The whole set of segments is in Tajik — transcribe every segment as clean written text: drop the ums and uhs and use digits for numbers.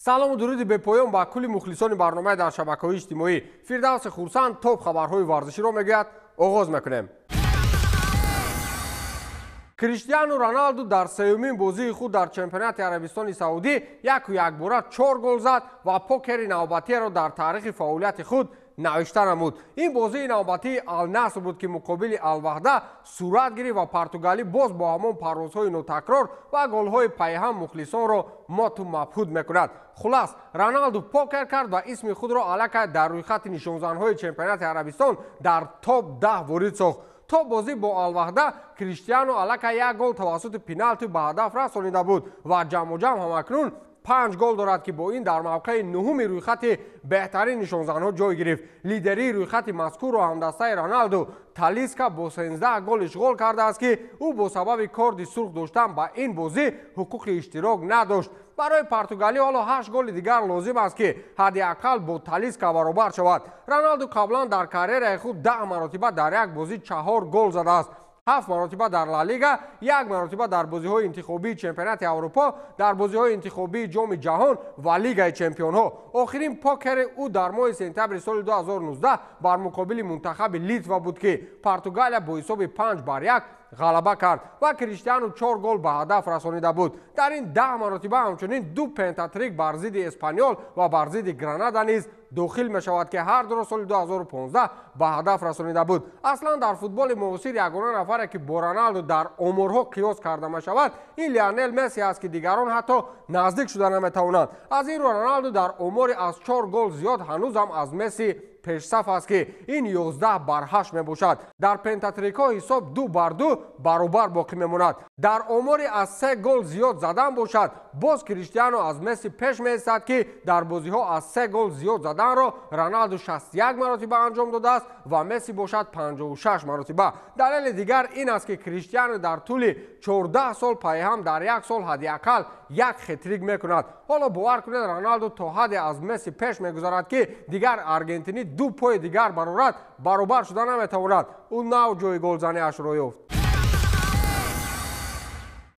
Салому дуруди бепоён ба кулли мухлисони барномаи дар шабакаҳои иҷтимоӣ. Фирдавси Хурсанд топ хабарҳои варзиширо мегӯяд. Оғоз мекунем. Криштиану Роналду дар сеюмин бозии худ дар чемпионати Арабистони Саудӣ яку якбора 4 гол зад ва покери навбатиро дар таърихи фаъолияти худ навишта намуд. Ин бозии навбатии Ал-Наср буд, ки муқобили Ал-Ваҳда сурат гирифт ва португалӣ боз бо ҳамон парвозҳои нотакрор ва голҳои пайҳам мухлисонро моту мабҳуд мекунад. Хулас, Роналду покер кард ва исми худро аллакай дар рӯйхати нишонзанҳои чемпионати Арабистон дар топ 10 ворид сохт. То бозӣ бо Ал-Ваҳда Криштиану аллакай як гол тавассути пеналти ба ҳадаф расонида буд ва ҷамъуҷамъ ҳамакнун 5 гол дорад, ки бо ин дар мавқеи нуҳуми рӯйхати беҳтарин нишонзанҳо ҷой гирифт. Лидерии рӯйхати мазкурро ҳамдастаи Роналду Талиска бо 13 гол ишғол кардааст, ки ӯ бо сабаби корди сурх доштан ба ин бозӣ ҳуқуқи иштирок надошт. Барои португалӣ ҳоло 8 голи дигар лозим аст, ки ҳадди ақал бо Талиска баробар шавад. Роналду қаблан дар карьераи худ 10 маротиба дар як бозӣ 4 гол задааст. 7 маротиба дар Ла Лига, 1 маротиба дар бозиҳои интихобии чемпионати Аврупо, дар бозиҳои интихобии Ҷоми ҷаҳон ва Лигаи чемпионҳо. Охирин покери ӯ дар моҳи сентябри соли 2019 бар муқобили мунтахаби Литва буд, ки Португалия бо ҳисоби 5-1 ғалаба кард ва Криштиану 4 гол ба ҳадаф расонида буд. Дар ин 10 маротиба ҳамчунин 2 пентатрик бар зидди Эспаньол ва бар зидди Гранада низ дохил мешавад, ки ҳар дуро соли 2015 ба ҳадаф расонида буд. Аслан дар футболи муосир ягона нафаре, ки бо Роналду дар оморҳо қиёс карда мешавад, ин Лионел Месси аст, ки дигарон ҳатто наздик шуда наметавонанд. Аз ин рӯ Роналду дар омори аз 4 гол зиёд ҳанӯзам аз Месси пешсаф аст, ки ин 11-8 мебошад. Дар пентатрикҳо ҳисоб 2-2 баробар боқӣ мемонад. Дар омори аз 3 гол зиёд задан бошад, боз Криштиану аз Месси пеш меистад, ки дар бозиҳо аз 3 гол зиёд заданро Роналду 61 маротиба анҷом додааст ва Месси бошад 56 маротиба. Далели дигар ин аст, ки Криштиану дар тӯли 14 сол пайҳам дар як сол ҳадди ақал як хетрик мекунад. Ҳоло бовар кунед, Роналду то ҳадде аз Месси пеш мегузарад, ки дигар аргентинӣ 2 пои дигар барорад, баробар шуда наметавонад. Ӯ нав ҷои голзаниашро ёфт.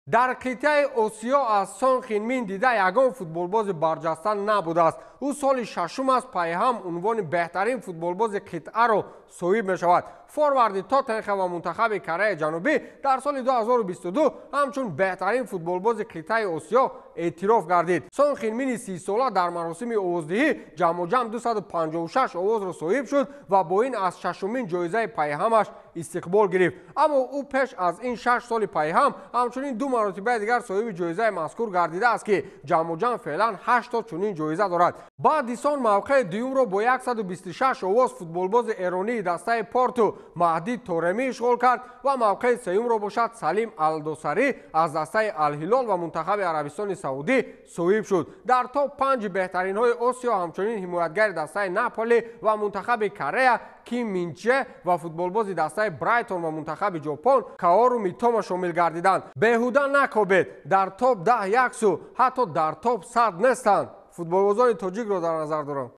Дар қитъаи Осиё аз Сон Хин Мин дида ягон футболбози барҷаста набудааст. Ӯ соли шашум аст пайҳам унвони беҳтарин футболбози қитъаро соҳиб мешавад. Форварди Тоттенхем ва мунтахаби Кореяи Ҷанубӣ дар соли 2022 ҳамчун беҳтарин футболбози қитъаи Осиё эътироф гардид. Сон Хин Мини 30сола дар маросими овоздиҳӣ ҷамъуҷамъ 256 овозро соҳиб шуд ва бо ин аз шашумин ҷоизаи пайҳамаш истиқбол гирифт. Аммо ӯ пеш аз ин 6 соли пайҳам ҳамчунин 2 маротибаи дигар соҳиби ҷоизаи мазкур гардидааст, ки ҷамъуҷамъ феълан 8 то чунин ҷоиза дорад. Баъди Сон мавқеи дуюмро бо 126 овоз футболбози эронии дастаи Порту Маҳди Торемӣ ишғол кард ва мавқеи сеюмро бошад Салим Алдосарӣ аз дастаи Алҳилол ва мунтахаби Арабистони Саудӣ соҳиб шуд. Дар топ 5 беҳтаринҳои Осиё ҳамчунин ҳимоятгари дастаи Наполи ва мунтахаби Корея Ким Минче ва футболбози дастаи Брайтон ва мунтахаби Ҷопон Каору Митома шомил гардиданд. Беҳуда накобед, дар топ 10 як су, ҳатто дар топ 100 нестанд. Футболбозони тоҷикро дар назар дорам.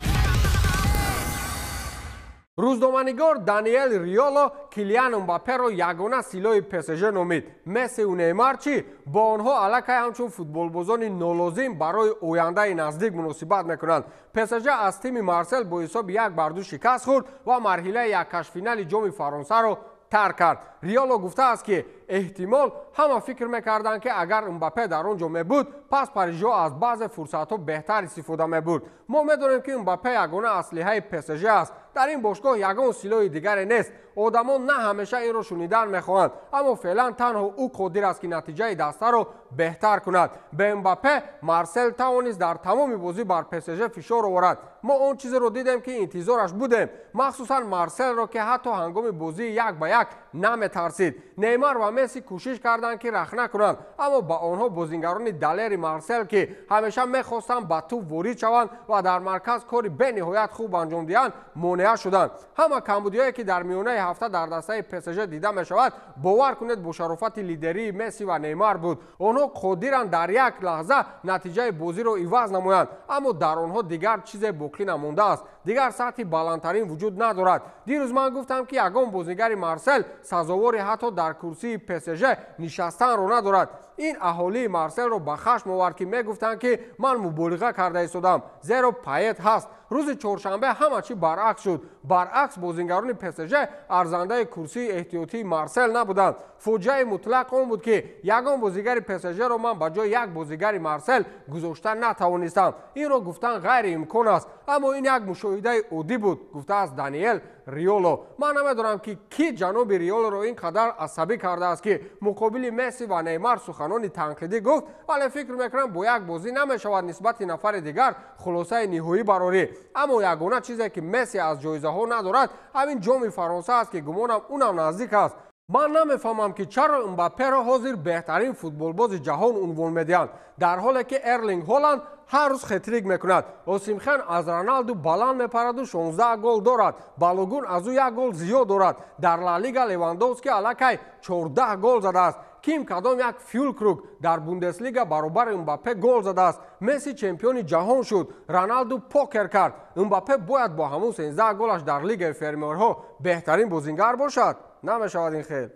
Рӯзноманигор Даниэл Риоло Килиан Мбапперо ягона силоҳи ПСЖ номид. Мессиву Неймар чӣ? Бо онҳо аллакай ҳамчун футболбозони нолозим барои ояндаи наздик муносибат мекунанд. ПСЖ аз тими Марсел бо ҳисоби 1-2 шикаст хӯрд ва марҳилаи яккашфинали ҷоми Фаронсаро тарк кард. Риоло гуфтааст, ки эҳтимол ҳама фикр мекарданд, ки агар Мбаппе дар он ҷо мебуд, пас парижиҳо аз баъзе фурсатҳо беҳтар истифода мебурд. Мо медонем, ки Мбаппе ягона аслиҳаи ПСЖ аст. Дар ин бошгоҳ ягон силоҳи дигаре нест. Одамон на ҳамеша инро шунидан мехоҳанд, аммо феълан танҳо ӯ қодир аст, ки натиҷаи дастаро беҳтар кунад. Бе Мбаппе Марсел тавонист дар тамоми бозӣ бар ПСЖ фишор оварад. Мо он чизеро дидем, ки интизораш будем, махсусан Марселро, ки ҳатто ҳангоми бозии 1-1 наметарсид. Неймар ва Месси кӯшиш карданд, ки рахна кунанд, аммо ба онҳо бозингарони далери Марсел, ки ҳамеша мехостанд ба тӯб ворид шаванд ва дар марказ кори бениҳоят хуб анҷом диҳанд, монеа шуданд. Ҳама камбудиҳое, ки дар миёнаи ҳафта дар дастаи ПСЖ дида мешавад, бовар кунед, бо шарофати лидерии Месси ва Неймар буд. Онҳо қодиранд дар як лаҳза натиҷаи бозиро иваз намоянд, аммо дар онҳо дигар чизе боқӣ намондааст. Дигар сатҳи баландтарин вуҷуд надорад. Дирӯз ман гуфтам, ки ягон бозигари Марсел сазовори ҳатто дар курсии ПСЖ нишастанро надорад. Ин аҳолии Марселро ба хашм овард, ки мегуфтанд, ки ман муболиға карда истодам, зеро Пает ҳаст. Рӯзи чоршанбе ҳама чӣ баръакс шуд. Баръакс, бозингарони ПСЖ арзандаи курсии эҳтиётии Марсел набуданд. Фоҷиаи мутлақ он буд, ки ягон бозигари ПСЖ-ро ман ба ҷои як бозигари Марсел гузошта натавонистам. Инро гуфтан ғайриимкон аст, аммо ин як мушоҳидаи оддӣ буд, гуфтааст Даниэл Риоло. Ман намедонам, ки кӣ ҷаноби Риолоро ин қадар асабӣ кардааст, ки муқобили Месси ва Неймар суханони танқидӣ гуфт, вале фикр мекунам, бо як бозӣ намешавад нисбати нафари дигар хулосаи ниҳоӣ барорӣ. Аммо ягона чизе, ки Месси аз ҷоизаҳо надорад, ҳамин ҷоми Фаронса аст, ки гумонам унам наздик аст. Ман намефаҳмам, ки чаро Мбапперо ҳозир беҳтарин футболбози ҷаҳон унвон медиҳанд, дар ҳоле ки Эрлинг Ҳоланд ҳар рӯз хетрик мекунад. Осимхен аз Роналду баланд мепараду 16 гол дорад. Балогун аз ӯ як гол зиёд дорад. Дар Ла Лига Левандовски аллакай 14 гол задааст. Ким кадом як Фюлкруг дар Бундеслига баробари Мбаппе гол задааст. Месси чемпиони ҷаҳон шуд, Роналду покер кард. Мбаппе бояд бо ҳамун 13 голаш дар лигаи фермерҳо беҳтарин бозингар бошад. Намешавад ин хел.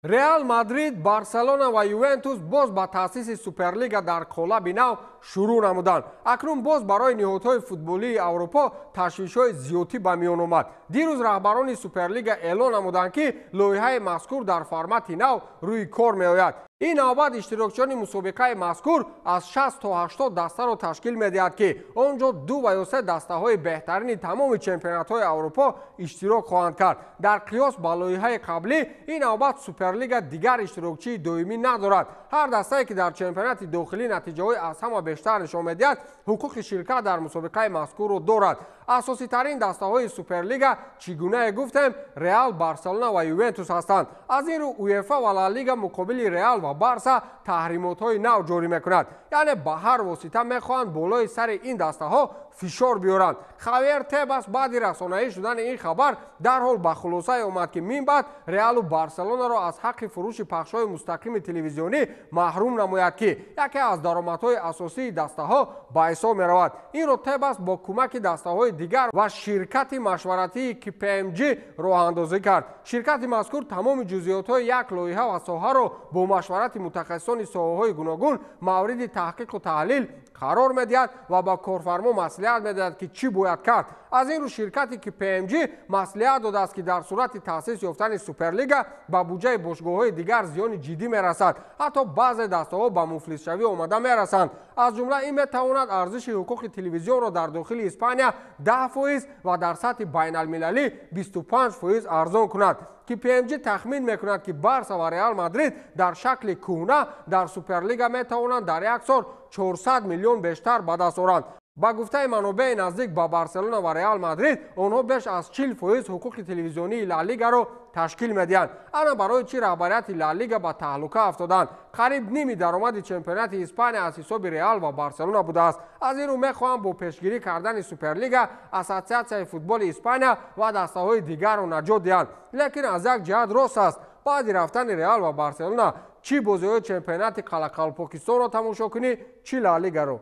Реал Мадрид, Барселона ва Ювентус боз ба таъсиси Суперлига дар қолаби нав шурӯъ намуданд. Акнун боз барои ниҳодҳои футболии Аврупо ташвишҳои зиёдтӣ ба миён омад. Дирӯз раҳбарони Суперлига эълон намуданд, ки лоиҳаи мазкур дар формати нав рӯи кор меояд. Ин навбат иштирокчиёни мусобиқаи мазкур аз 60 то 80 дастаро ташкил медиҳад, ки он ҷо ду ва ё се дастаҳои беҳтарини тамоми чемпионатҳои Аврупо иштирок хоҳанд кард. Дар қиёс ба лоиҳаи қаблӣ, ин навбат Суперлига дигар иштирокчии доимӣ надорад. Ҳар дастае, ки дар чемпионати дохилӣ натиҷаҳои аз ҳама бештар нишон медиҳад, ҳуқуқи ширкат дар мусобиқаи мазкурро дорад. Асоситарин дастаҳои Суперлига, чӣ гунае гуфтем, Реал, Барселона ва Ювентус ҳастанд. Аз ин рӯ УЕФА ва Ла Лига муқобили Реал ва Барса таҳримотҳои нав ҷорӣ мекунад. Яъне ба ҳар восита мехоҳанд болои сари ин дастаҳо фишор биёранд. Хавьер Тебас баъди расонаӣ шудани ин хабар дарҳол ба хулосае омад, ки мин баъд Реалу Барселонаро аз ҳаққи фурӯши пахшҳои мустақими телевизионӣ маҳрум намояд, ки яке аз даромадҳои асосии дастаҳо ба ҳисоб меравад. Инро Тебас бо кӯмаки дастаҳои дигар ва ширкати машваратии KPMG роҳандозӣ кард. Ширкати мазкур тамоми ҷузъиётҳои як лоиҳа ва соҳаро бо машварати мутахассисони соҳаҳои гуногун мавриди таҳқиқу таҳлил қарор медиҳад ва ба корфармо маслиҳат медиҳад, ки чӣ бояд кард. Аз ин рӯ ширкати KPMG маслиҳат додааст, ки дар сурати таъсис ёфтани Суперлига ба буҷаи бошгоҳҳои дигар зиёни ҷиддӣ мерасад. Ҳатто баъзе дастаҳо ба муфлисшавӣ омада мерасанд. Аз ҷумла ин метавонад арзиши ҳуқуқи телевизионро дар дохили Испания 10% ва дар сатҳи байналмилалӣ 25% арзон кунад. KPMG тахмин мекунад, ки Барса ва Реал Мадрид дар шакли кӯҳна дар Суперлига метавонанд дар як сол 400 миллион бештар ба даст оранд. Ба гуфтаи манобеи наздик ба Барселона ва Реал Мадрид, онҳо беш аз 40% ҳуқуқи телевизионии Ла Лигаро ташкил медиҳанд. Ана барои чӣ раҳбарияти Ла Лига ба таҳлука афтоданд. Қариб ними даромади чемпионати Испания аз ҳисоби Реал ва Барселона будааст. Аз ин рӯ мехоҳам бо пешгирӣ кардани Суперлига ассотсиатсияи футболи Испания ва дастаҳои дигарро наҷот диҳанд. Лекин аз як ҷиҳат рост аст. Баъди рафтани Реал ва Барселона чӣ бозиҳои чемпионати Қалақалпокистонро тамошо кунӣ, чӣ Ла Лигаро.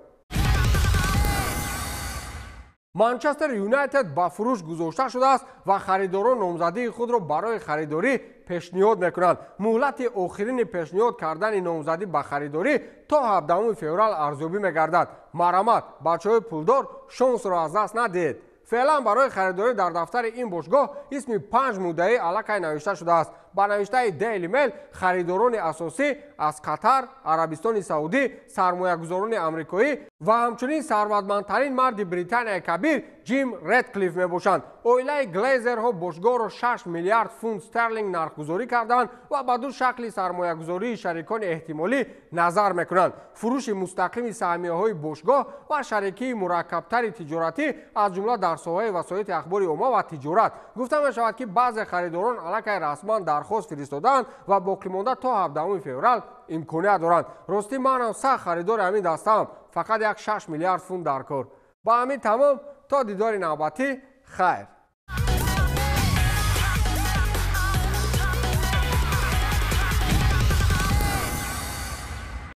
Манчестер Юнайтед ба фурӯш гузошта шудааст ва харидорон номзадии худро барои харидорӣ пешниҳод мекунанд. Муҳлати охирини пешниҳод кардани номзадӣ ба харидорӣ то 17 феврал арзёбӣ мегардад. Марҳамат, бачаҳои пулдор, шонсро аз даст надиҳед. Феълан барои харидорӣ дар дафтари ин бошгоҳ исми панҷ муддаӣ аллакай навишта шудааст. Ба навиштаи Daily Mail, харидорони асосӣ аз Қатар, Арабистони Саудӣ, сармоягузорони амрикоӣ ва ҳамчунин сарватмандтарин марди Британияи Кабир Ҷим Редклифф мебошанд. Оилаи Глейзерҳо бошгоҳро 6 миллиард фунт стерлинг нархгузорӣ карданд ва ба ду шакли сармоягузории шарикони эҳтимолӣ назар мекунанд: фурӯши мустақими саҳмияҳои бошгоҳ ва шарикии мураккабтари тиҷоратӣ, аз ҷумла дар соҳаи васоити ахбори омма ва тиҷорат. Гуфта мешавад, ки баъзе харидорон аллакай расман дархост фиристодаанд ва боқимонда то 17 феврал имконият доранд. Ростӣ, манам сахт харидори ҳамин дастаам, фақат як 6 миллиард фунт дар кор. Ба ҳамин тамом, то дидори навбатӣ, хайр.